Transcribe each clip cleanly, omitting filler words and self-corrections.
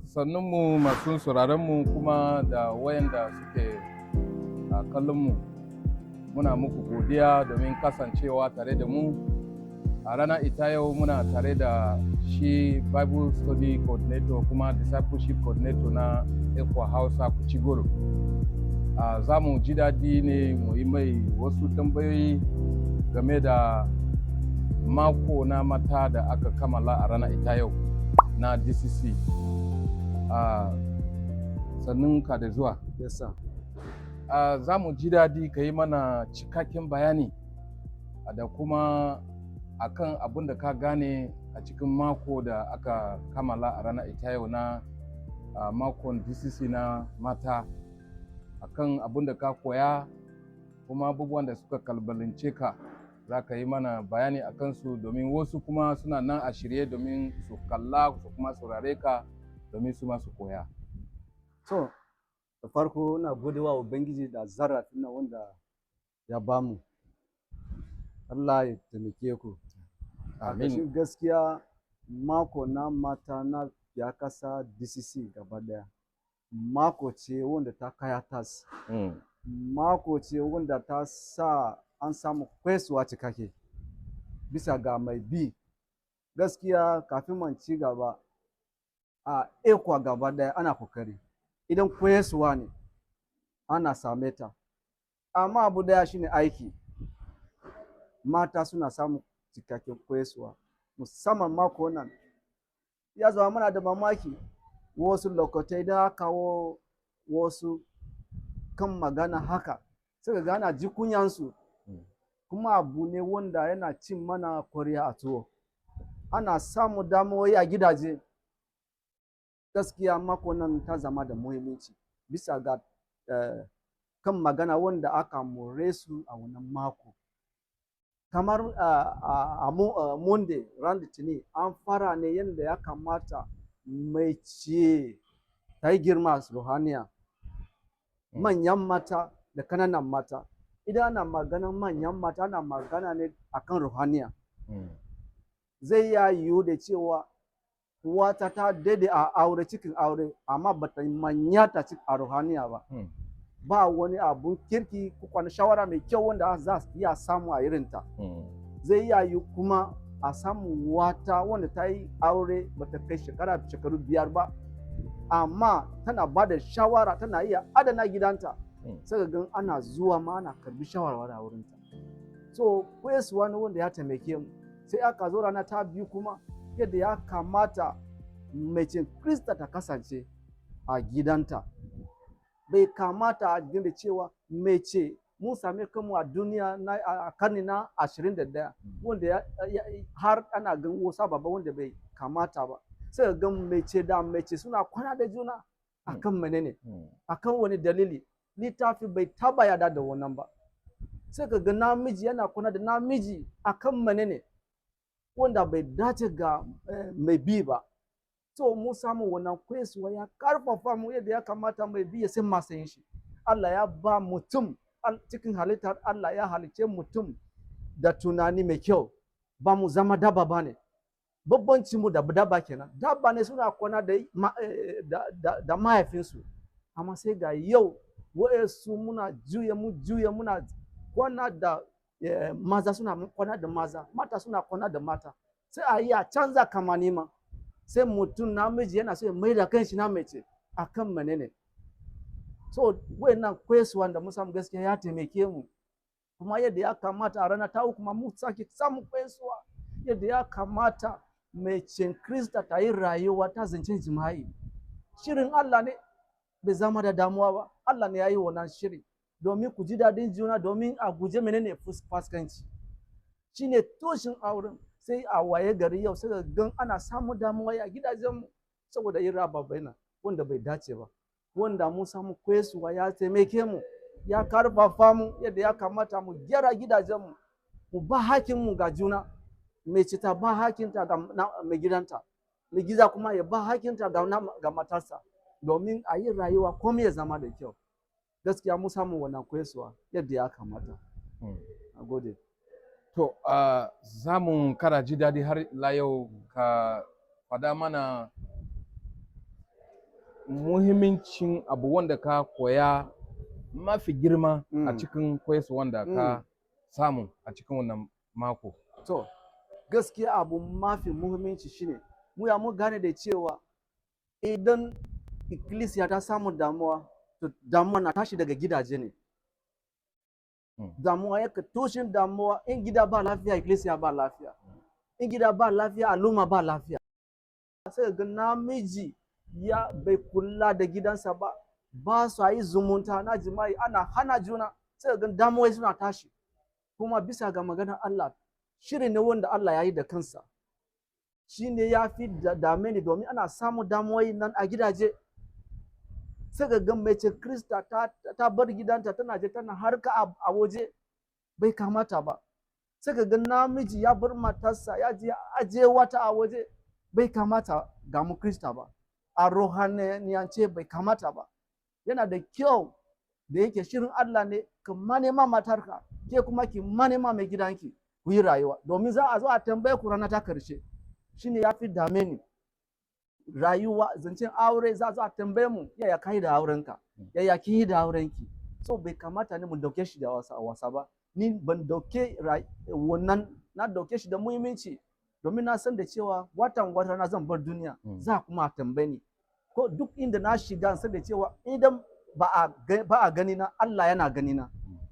Sannunmu masu sauraronmu kuma da wayanda suke a kallonmu, muna muku godiya domin kasancewa tare da mu. A rana ita yau muna tare da shi Bible Study Coordinator kuma Discipleship Coordinator na ECWA Hausa Kuchigoro. Za mu ji daɗi ne mu yi mai wasu tambayoyi game da mako na mata da aka kammala a rana ita yau na DCC. Sannun ka da zuwa. Yes, sir. Za mu ji daɗi ka yi mana cikakken bayani da kuma akan abin da ka gane a cikin mako da aka kammala a rana ita yau na makon DCC na mata, akan abin da ka koya kuma abubuwan da suka kalbalance ka, za ka yi mana bayani a kansu, domin wasu kuma suna nan a shirye domin su kalla su kuma saurare ka domin su ma su koya. To, da farko ina gode wa Ubangiji da zarafin nan wanda ya bamu. Allah ya taimake ku. A Amin. ƙashin gaskiya, mako na mata na ya kasa DCC gaba ɗaya. Mako ce wanda ta kayatas. Mako ce wanda ta sa an samu koyaswa cikakke bisa ga mai bi. Gaskiya, kafin man ci gaba, a ECWA gaba ɗaya ana kokari. Idan koyaswa ne, ana same ta. Amma abu ɗaya shine aiki. Mata suna samun cikakken koyaswa, musamman mako nan. Ya zama muna da mamaki wasu lokatai idan aka kawo wasu kan magana haka, sai ka ga ana ji kunyansu. Kuma abu ne wanda yana cin mana kwarya a tuwo. Ana samun damuwoyi a gidaje. Gaskiya, mako nan ta zama da muhimmanci bisa ga kan magana wanda aka more su a wannan mako. Kamar a Monday, ran Litinin, an fara ne yadda ya kamata mace ta yi girma ruhaniya. Manyan mata da ƙananan mata. Idan ana maganan manyan mata, ana magana ne akan ruhaniya. Zai iya yiwu da cewa wata ta daɗe a aure, cikin aure, amma bata manyanta a ruhaniya ba. Ba wani abun kirki ko wani shawara mai kyau wanda za a iya samu a irinta. Zai iya yiwu kuma a samu wata wanda ta yi aure bata kai shekaru 5 ba, amma tana ba da shawara, tana iya adana gidanta. Sai ka gan ana zuwa ma ana karbi shawarwari a wurinta. So koyaswa ne wanda ya taimake mu. Sai aka zo rana ta biyu kuma, yadda ya kamata mace Kirista ta kasance a gidanta. Bai kamata a da cewa mace, mun same kanmu a duniya na a karni na 21 wanda har ana gan wasu ababa wanda bai kamata ba. Sai ka gan mace da mace suna kwana da juna. Akan menene? Akan wani dalili? Littafi bai taba yarda da wannan ba. Sai ka ga namiji yana kwana da namiji, akan menene? Wanda bai dace ga mai bi ba. So mun samu wannan koyaswa, ya karfafa mu yadda ya kamata mai bi ya san matsayin shi. Allah ya ba mutum, cikin halittar Allah ya halicce mutum da tunani mai kyau. Ba mu zama dabba ba ne. Bambancin mu da dabba kenan. Dabba ne suna kwana da mahaifinsu. Amma sai ga yau wa'yansu muna juya, mu juya, muna kwana da maza suna kwana da maza, mata suna kwana da mata. Sai a yi a canza kamanni ma. Sai mutum namiji yana so ya mai da kanshi na mace, akan menene? So wayannan koyaswan da mun samu, gaskiya ya taimake mu. Kuma yadda ya kamata, a rana ta uku kuma mun sake samun koyaswa yadda ya kamata macen Kirista ta yi rayuwa ta zancen jima'i. Shirin Allah ne, bai zama da damuwa ba. Allah ne ya yi wannan shiri domin ku ji daɗin juna, domin a guje menene? Fasikanci. Shine tushen auren. Sai a waye gari yau, sai ka gan ana samun damuwa a gidajenmu saboda irin ababai nan wanda bai dace ba. Wanda mun samu koyaswa ya taimake mu, ya karfafa mu yadda ya kamata mu gyara gidajenmu, mu ba hakkinmu ga juna. Mace ta ba hakkinta ga mai gidanta, mai gida kuma ya ba hakkinta ga matarsa, domin a yi rayuwa komai ya zama da kyau. Gaskiya mun samu wannan koyaswa yadda ya kamata. Na gode. To, za mu kara ji daɗi har ila yau ka faɗa mana Muhimmancin abu wanda ka koya mafi girma a cikin koyaswan da ka samu a cikin wannan mako? To, gaskiya abu mafi muhimmanci shine mu ya mu gane da cewa idan ikkilisiya ta samu damuwa, to damuwa na tashi daga gidaje ne. Damuwa yake tushen damuwa. In gida ba lafiya, ikkilisiya ba lafiya. In gida ba lafiya, al'umma ba lafiya. Sai ga namiji ya bai kula da gidansa ba, ba su yi zumunta na jima'i, ana hana juna, sai ga damuwa suna tashi. Kuma bisa ga maganar Allah, shiri ne wanda Allah ya yi da kansa, shi ne ya fi dame ni, domin ana samun damuwoyi nan a gidaje. Sai ga mace Krista ta bar gidanta, tana je tana harka a waje, bai kamata ba. Sai ka ga namiji ya bar matarsa, ya je ajiye wata a waje, bai kamata ga mu Krista ba. A ruhaniyance bai kamata ba. Yana da kyau da yake shirin Allah ne, ka manema matarka, ke kuma ki manema mai gidanki, ku yi rayuwa, domin za a zo a tambaye ku rana ta karshe. Shine ya fi dame ni. Rayuwa, zancen aure, za a zo a tambaye mu, yaya kai da aurenka, yaya kin yi da aurenki? So bai kamata ne mu dauke shi da wasa wasa ba. Ni ban dauke wannan, na dauke shi da muhimmanci, domin na san da cewa watan wata na zan bar duniya. Za kuma a tambaye ni. Ko duk inda na shiga, san da cewa idan ba a gani na, Allah yana gani na.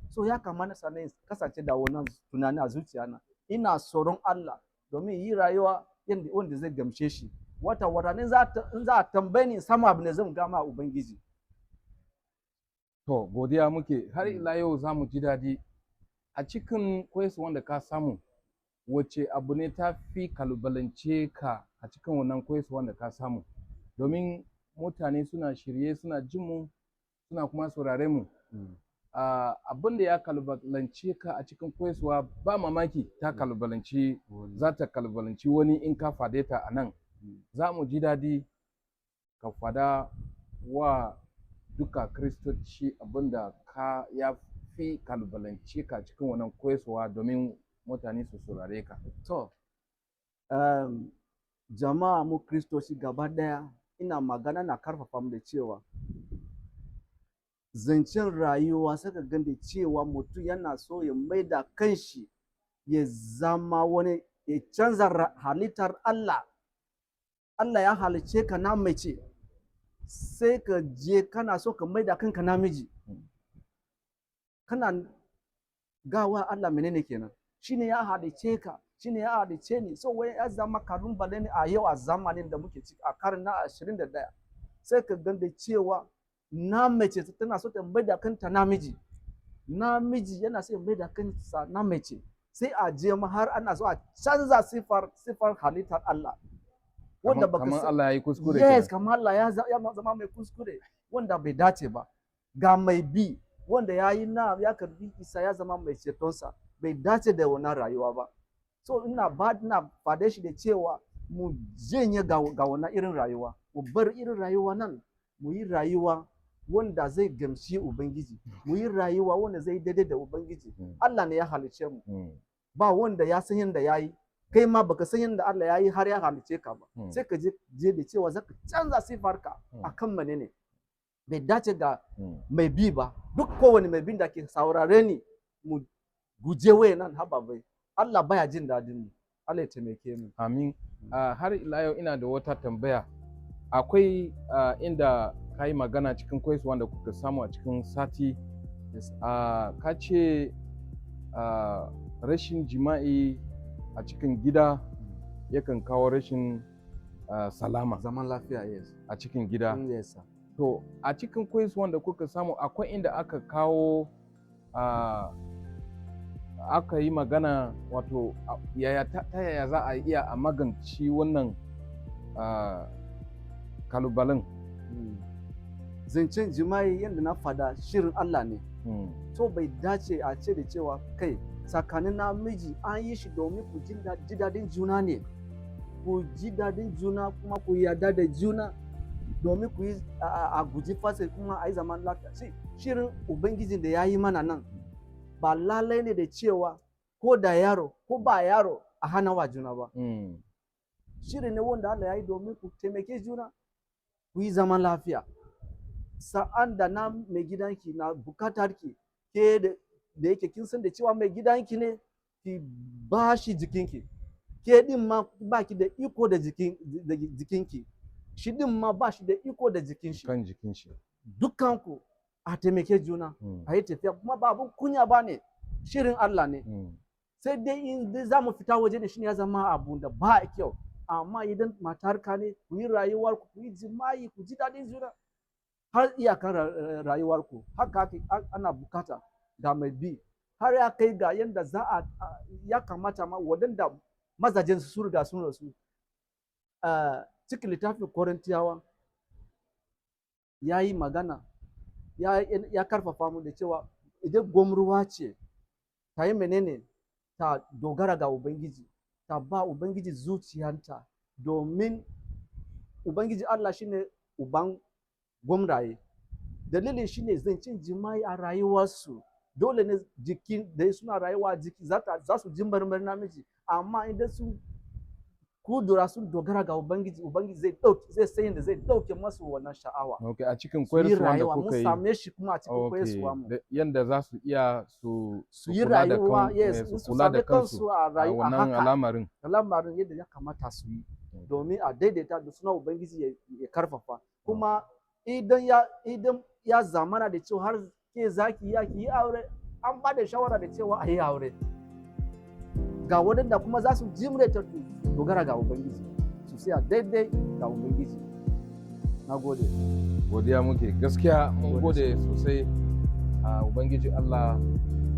So ya kamata sannan kasance da wannan tunani a zuciya na, ina tsoron Allah domin yi rayuwa yanda wanda zai gamshe shi. Wata wata ne in za a tambaye ni, sama abu ne zan gama Ubangiji. To, godiya muke. Har ila yau za mu ji daɗi, a cikin koyaswan da ka samu, wace abu ne ta fi kalubalance ka a cikin wannan koyaswan da ka samu? Domin mutane suna shirye, suna jin mu, suna kuma saurare mu. Abin da ya kalubalance ka a cikin koyaswa, ba mamaki ta kalubalanci, za ta kalubalanci wani in ka fade ta a nan. Za mu ji daɗi ka fada wa duka Kiristoci abin da ka ya fi kalubalance ka cikin wannan koyaswa, domin mutane su saurare ka. To, jama'a mu Kristoci gaba ɗaya, ina magana na karfafa mu da cewa zancen rayuwa, saka gan da cewa mutum yana so ya maida kanshi ya zama wani, ya canza halittar Allah. Allah ya halicce ka na mace, sai ka je kana so ka maida kanka namiji. Kana gawa Allah menene kenan? Shine ya halicce ka, shine ya halicce ni. So wai ya zama kalubale ne a yau, a zamanin da muke ciki, a karni na 21. Sai ka gan da cewa na mace tana so ta maida kanta namiji, namiji yana so ya maida kansa na mace, sai a je ma har ana so a canza sifar halittar Allah wanda baka Kamar Allah ya yi kuskure Yes. kenan. Kamar Allah ya zama mai kuskure, wanda bai dace ba ga mai bi, wanda ya yi na ya karbi Isa ya zama mai cetonsa, bai dace da wannan rayuwa ba. So ina fade shi da cewa mu janye ga wannan irin rayuwa, mu bar irin rayuwa nan, mu yi rayuwa wanda zai gamshi Ubangiji, mu yi rayuwa wanda zai daidai da Ubangiji. Allah ne ya halicce mu. Ba wanda ya san yadda ya yi. Kai ma baka san yadda Allah ya yi har ya halicce ka ba. Sai ka je da cewa zaka canza sifarka akan menene? Bai dace ga mai bi ba. Duk kowane mai bin da ke saurare ni, mu guje wayannan hababai. Allah baya jin dadin mu. Allah ya taimake mu. Amin. Har ila yau ina da wata tambaya. Akwai inda ka yi magana cikin koyaswa da kuka samu a cikin sati. Yes. Ka ce rashin jima'i a cikin gida yakan kawo rashin salama Zaman lafiya, yes. a cikin gida. Yes, sir. To, a cikin koyaswan da kuka samu, akwai inda aka kawo aka yi magana, wato ta yaya za a iya a magance wannan kalubalen? Zancen jima'i, yadda na fada, shirin Allah ne. To bai dace a ce da cewa kai tsakanin namiji an yi shi domin ku ji dadin juna ne, ku ji dadin juna kuma ku yarda da juna, domin ku yi a guji fasa kuma a yi zaman lafiya. Shi shirin Ubangijin da ya yi mana nan, ba lalai ne da cewa ko da yaro ko ba yaro a hana wa juna ba. Shiri ne wanda Allah ya yi domin ku taimake juna. Ku yi zaman lafiya. Sa'an da na mai gidanki na bukatar ki, ke da yake kin san da cewa mai gidanki ne, ki ba shi jikinki. Ke din ma ba ki da iko da jikinki, shi din ma ba shi da iko da jikin shi. Kan jikin shi. Dukkanku a taimake juna, a yi tafiya. Kuma ba abun kunya ba ne, shirin Allah ne. Sai dai in dai za mu fita waje ne, shine ya zama abu da ba kyau. Amma idan matarka ne, ku yi rayuwarku, ku yi jima'i, ku ji daɗin juna har iyakan rayuwarku. Haka ana bukata ga mai bi, har ya kai ga yadda za a ya kamata ma waɗanda mazajen su riga sun rasu. Cikin littafin Korintiyawa ya yi magana, ya karfafa mu da cewa idan gwamruwa ce, ta yi menene? Ta dogara ga Ubangiji, ta ba Ubangiji zuciyanta, domin Ubangiji Allah shine uban gwamraye. Dalilin shine zancen jima'i a rayuwarsu dole ne jikin da suna rayuwa jiki za su ji marmarin namiji. Amma idan sun kudura, sun dogara ga Ubangiji, Ubangiji zai dauke, zai san yadda zai dauke masu wannan sha'awa. Okay, a cikin Su yi koyarsuwan da rayuwa mun kuka yi. same shi kuma a cikin koyarsuwa mu. Da yanda za su iya su su yi kula da rayuwa, yes, su su kula da same kansu kansu a a rayuwa wannan haka al'amarin. Lamarin yadda ya kamata su yi domin a daidaita da suna Ubangiji ya karfafa. Kuma idan ya zamana da cewa har ke zaki ya ki yi aure, an ba da shawara da cewa a yi aure. Ga waɗanda kuma za su jimre ta dogara ga Ubangiji, su tsaya daidai ga Ubangiji. Na gode. Godiya muke, gaskiya mun Gode. gode sosai. A Ubangiji Allah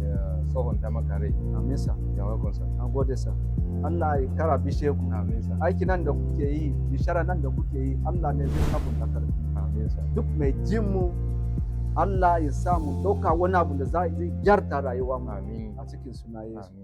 ya tsohonta maka rai. Amin sa. Ya welcome, sir. Na gode sa. Allah ya kara bishe ku. Amin sa. Aiki nan da kuke yi, bishara nan da kuke yi, Allah ne zai sabunta karfi. Amin sa. Duk mai jin mu, Allah ya sa mu ɗauka wani abu da zai gyarta rayuwa mu Amin. a cikin suna Yesu. Amin.